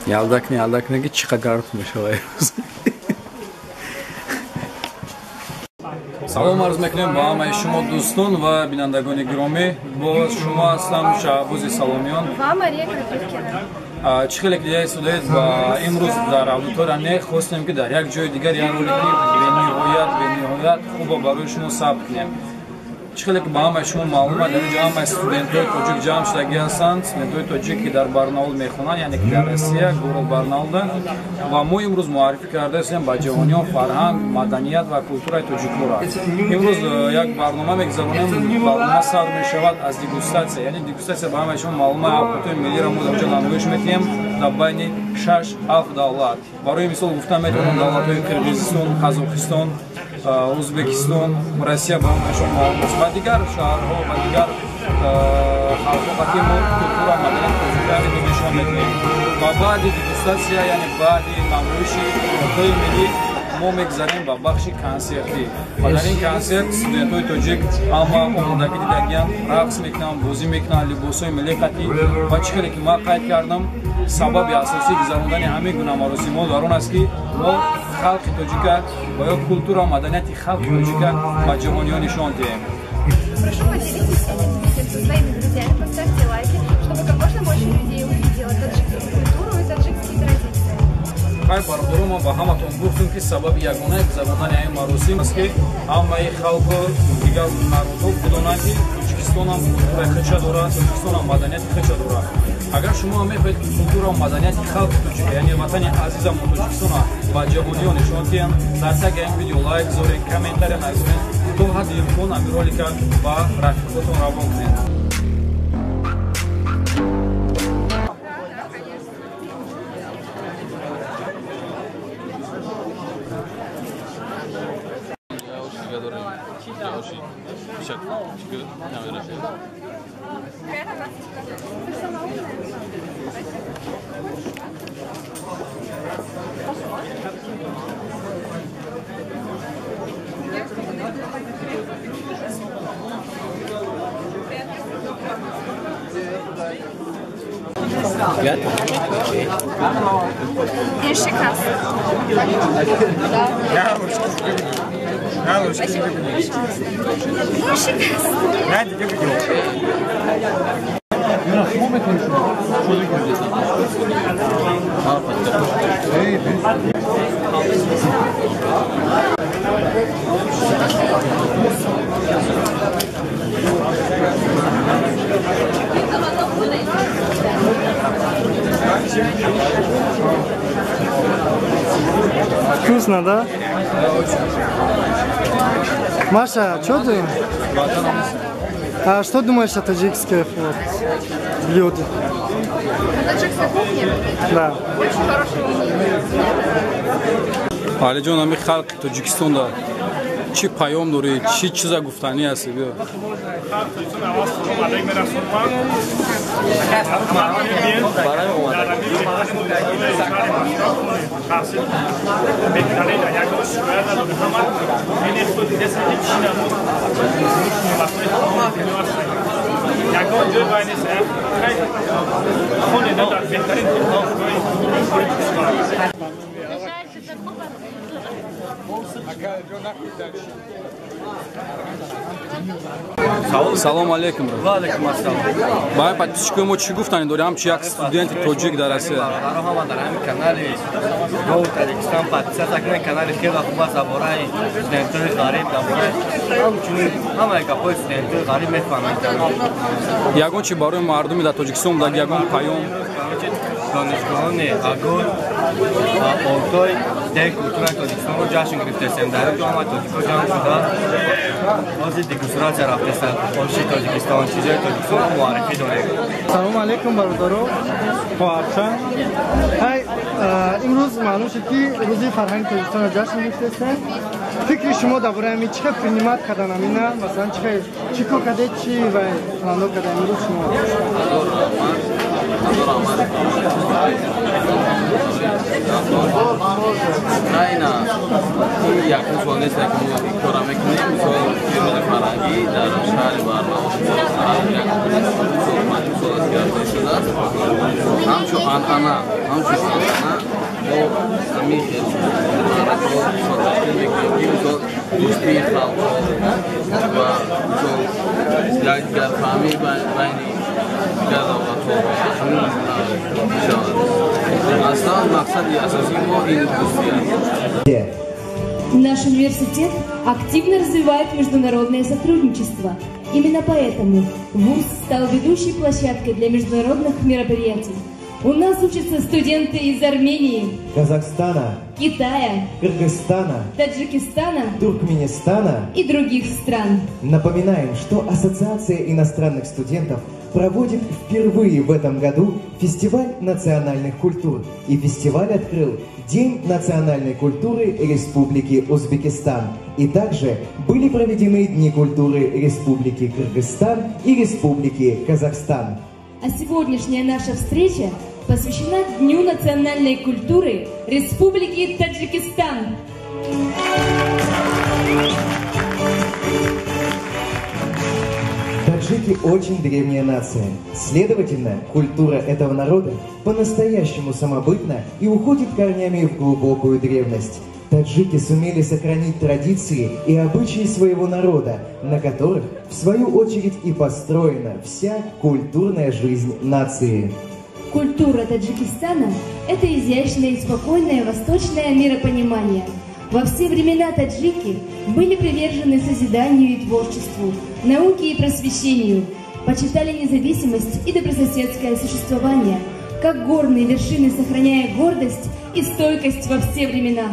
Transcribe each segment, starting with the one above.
Ялдакни, ялдакни ки чӣ қадар гарм мешавад. Салом арз мекунем ба ҳамаи шумо дӯстон ва бинандагони гиромӣ. Бо шумо ҳастам Шаҳбози Саломиён ва Мария Крапивкина. Чӣ хеле ки дида истодед, ва имрӯз дар аудитория не, хостем ки дар як ҷои дигар як ролики бениҳоят хубо барои шумо сабт кунем. Чӣ хеле ки ба ҳамаи шумо маълум аст, дар инҷо ҳамаи студентҳои тоҷик ҷамъ шудагӣ ҳастанд, студентҳои тоҷик ки дар Барнаул мехонанд, яъне ки дар Россия, город Барнаулда. Ва мо имрӯз муаррифӣ кардаистем ба ҷавониён фарҳанг, маданият ва культураи тоҷикҳоро. Имрӯз як барнома мегузаронем, барнома сар мешавад аз дегустатсия, яъне дегустатсия ба ҳамаи шумо маълум аст, овқатҳои миллиро мо дар инҷо намоиш медиҳем дар байни 6-7 давлат. Барои мисол гуфта метавонам давлатҳои Қирғизистон, Қазоқистон, Ӯзбекистон, Россия ба ҳамаи шумо маълум аст ва дигар шаҳрҳо ва дигар халқҳо, ки мо культура, маданияти тоҷикро нишон медиҳем. Ва баъди дегустатсия, яъне баъди намоиши хӯрокҳои миллӣ, мо мегузарем ба бахши консертӣ. Ва дар ин консерт студентҳои тоҷик ҳама омодагӣ дидагианд, рақс мекунанд, бозӣ мекунанд, либосҳои миллӣ қатӣ. Ва чӣ хеле ки ман қайд кардам, сабаби асосии гузарондани ҳамин гуна маросимҳо дар он аст, ки мо халқи тоҷика ва ё культура, маданияти халқи тоҷика ба ҷаҳониён нишон диҳем. Прошу, поделитесь этим видео со своими друзьями, поставьте лайки, чтобы как можно больше людей увидело таджикскую культуру и таджикские традиции. Хай, бародаро, ман ба ҳаматон гуфтам, ки сабаби ягонаи гузарондани ҳамин маросим аст, ки ҳамаи халқу дигар народҳо бидонанд, ки Тоҷикистонам культураи худша дорад, Тоҷикистонам маданияти худша дорад. Агар шумо мехоҳед, ки культура, маданияти халқи тоҷика, яъне ватани азизамон Тоҷикистона ба ҷаҳониён нишон диҳем, дар таги ҳамин видео лайк гузоред, комментария нависед, то ҳадди имкон ҳамин ролика ба рафиқотон равон кунед. Вкусно, да? Маша, что ты? А что думаешь о таджикских блюдах? О таджикской кухне? Да. Очень хорошего мнения. Алиҷон, ами халқи Тоҷикистонда чӣ паём дорӣ, чӣ чиза гуфтанӣ ҳастӣ? Биё. Салом алейкум. Ва алейкум ассалом. Бай подписчикои мо чӣ гуфтанӣ дорӣ? Ҳамчун як студенти тоҷик дар Россия. Ҳама дар ҳамин канали Go Таджикистан подписаться кунед. Канали хеле хуб аст, дар бораи студентҳои ғариб, дар бораи ҳамчунин ҳамаи гапҳои студентҳои ғариб мефаҳманд. Ягон чи барои мардуми дар Тоҷикистон будаг, ягон паём? Донишгоҳони Агор ва Олтой деҳи культураи Тоҷикистонро ҷашн гирифтаистем. Дар ин ҷо ҳама тоҷикҳо ҷамъ шуда, ҳозир дегустатсия рафтаистанд. Оши Тоҷикистон, чизҳои Тоҷикистонро муаррифӣ дорем. Салом алейкум, бародаро, хоҳарчан. Ҳай, имрӯз маълум шуд, ки рӯзи фарҳанги Тоҷикистонро ҷашн гирифтаистем. Фикри шумо дар бораи ҳамин чӣ хел принимать кардан ҳамина, масалан, чӣ кор кардед, чӣ ва планҳо карда имрӯз шумо? На, ин якум сол нест, ки мо ин кора мекунем. Мисол, рӯзи фарҳангӣ дар шаҳри Барнаул сол панҷум сол аст, ки рафта шудааст. Ҳамчун Анъана, ҳамчун анъана мо ҳамин хел маъракаҳо ташкил мекунем, ки мисол дӯстии халқҳо ва мисол якдигарфаҳмӣ байни дигар давлатҳо ҳамин мешавад. Аслан мақсади асосии мо ин дӯстӣ аст. Наш университет активно развивает международное сотрудничество. Именно поэтому ВУЗ стал ведущей площадкой для международных мероприятий. У нас учатся студенты из Армении, Казахстана, Китая, Кыргызстана, Таджикистана, Туркменистана и других стран. Напоминаем, что Ассоциация иностранных студентов проводит впервые в этом году фестиваль национальных культур. И фестиваль открыл День национальной культуры Республики Узбекистан. И также были проведены Дни культуры Республики Кыргызстан и Республики Казахстан. А сегодняшняя наша встреча посвящена Дню национальной культуры Республики Таджикистан. Таджики очень древняя нация. Следовательно, культура этого народа по-настоящему самобытна и уходит корнями в глубокую древность. Таджики сумели сохранить традиции и обычаи своего народа, на которых, в свою очередь, и построена вся культурная жизнь нации. Культура Таджикистана – это изящное и спокойное восточное миропонимание. Во все времена таджики были привержены созиданию и творчеству, науке и просвещению, почитали независимость и добрососедское существование, как горные вершины, сохраняя гордость и стойкость во все времена.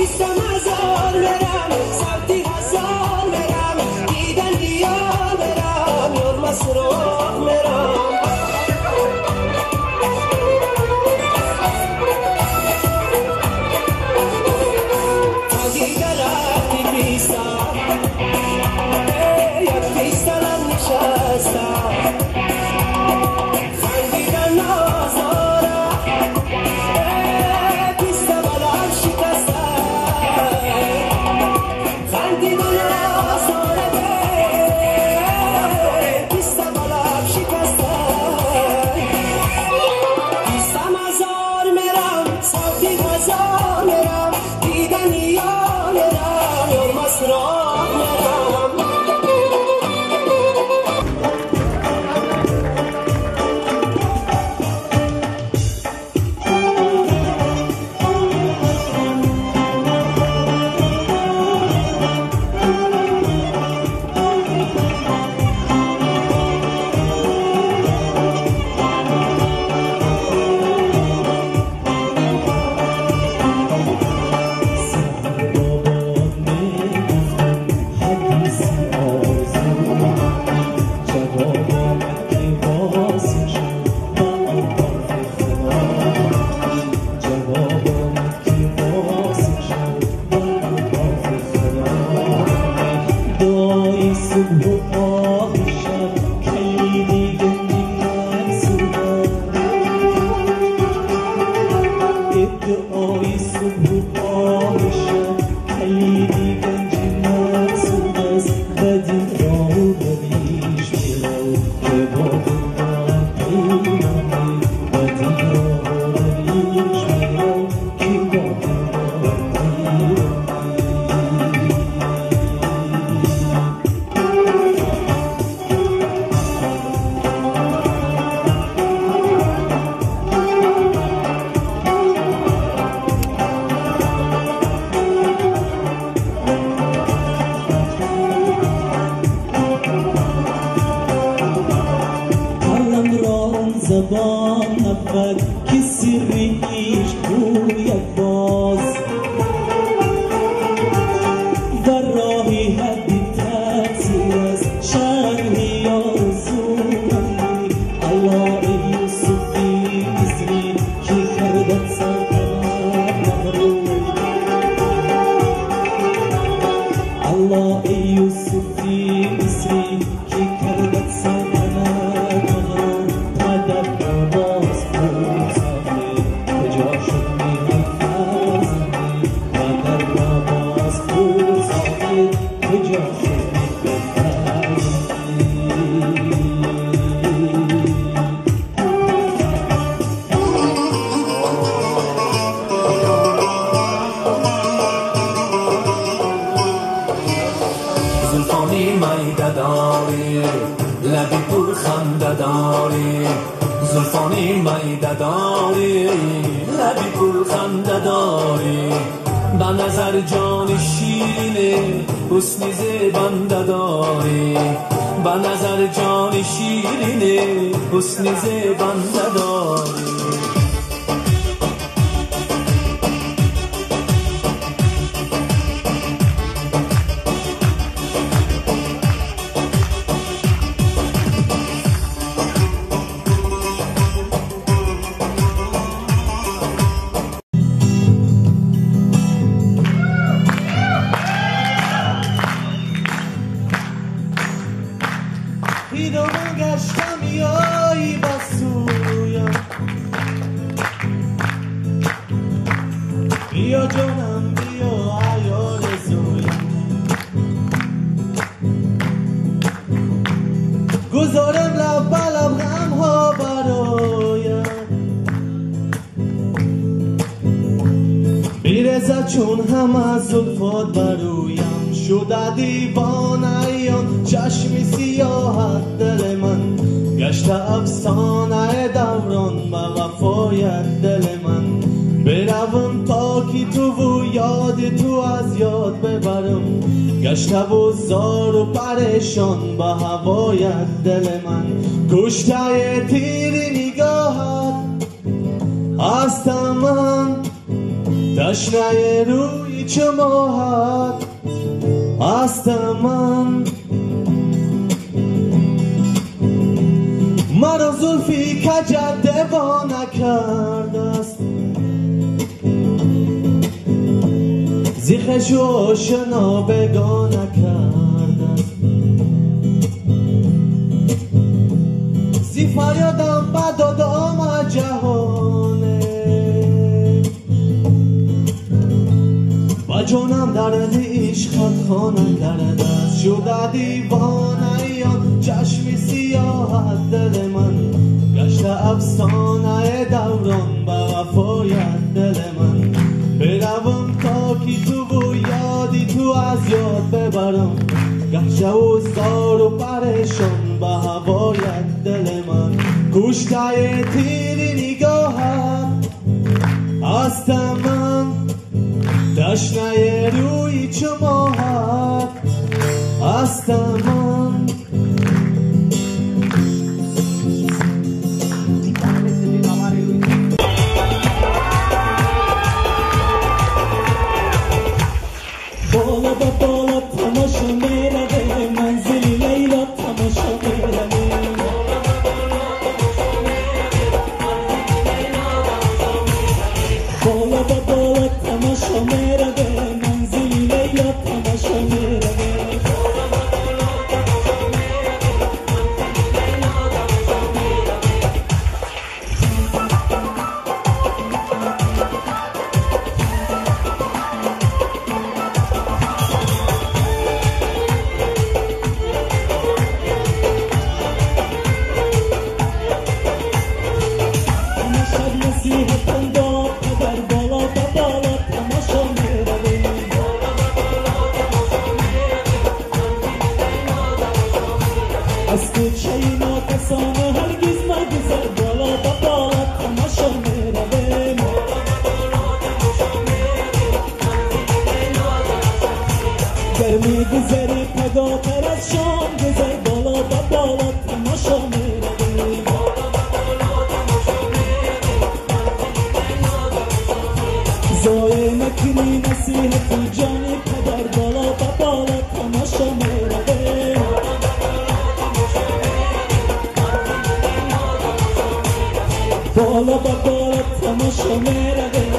It's پایی صبح و پای شب، کلیدی گنج مقصود است، بدین راه و رویش میرو که با دلبر پیوندی، بدین راه و رویش میرو که با دلبر پیوندی. زبان نبود که سر عشق گوید باز، در راه حد تقصیر است شرح آرزومندی. الله ای یوسفی مصری که کردت سلطنت مغرور، الله ای یوسفی مصری که کردت سلطنت مغرور. مدد باز پرسانه کجا شد میهن فرزندی، مدد باز پرسانه کجا شد میهن فرزندی. زلفانی میده داری، لبی پر خنده داری، زلفانی میده داری، لبی پر خنده داری، به نظر جان شیرینه حسنی زیبنده داری، به نظر جان شیرینه حسنی زیبنده داری. پیرامون گشتم یایی بسویم، بیا جانم بیا عیال زویم، گذارم لب به لب غم ها برایم، میرزد چون هم از زلفات برویم، شده دیوانه یان چشم سیاهت دل من، گشته افسانه دوران به وفایت دل من، بروم تا که تو و یاد تو از یاد ببرم، گشته و زار و پریشان به هوایت دل من، کشته تیر نگاهت هستم من، تشنه روی چماهت هستم من، مرا زلفی کجت دیوانه کرده است، زی خویش و آشنا بیگانه کرده است، زی فریادم به داد آمد جهانه، با جانم درد عشقت خانه کرده است، شده دیوانه یان چشم سیاهت دل من، گشته افسانه دوران به وفایت دل من، بروم تا که تو و یادی تو از یاد ببرم، گشته و زار و پریشان به هوایت دل من، کشته تیر نگاهت هستم من، تشنه روی چماهت هستم من. بالا با بالا تماشا میروه، منزل لیلا تماشا میروه، بالا با بالا تماشا میروه، منزل لیلا تماشا میروه. Мегузари пагоҳтар аз шом гузар, боло ба боло тамошо меравем. Зоя накунӣ насиҳати ҷони падар, боло ба боло тамошо меравем. Боло ба боло тамошо меравем.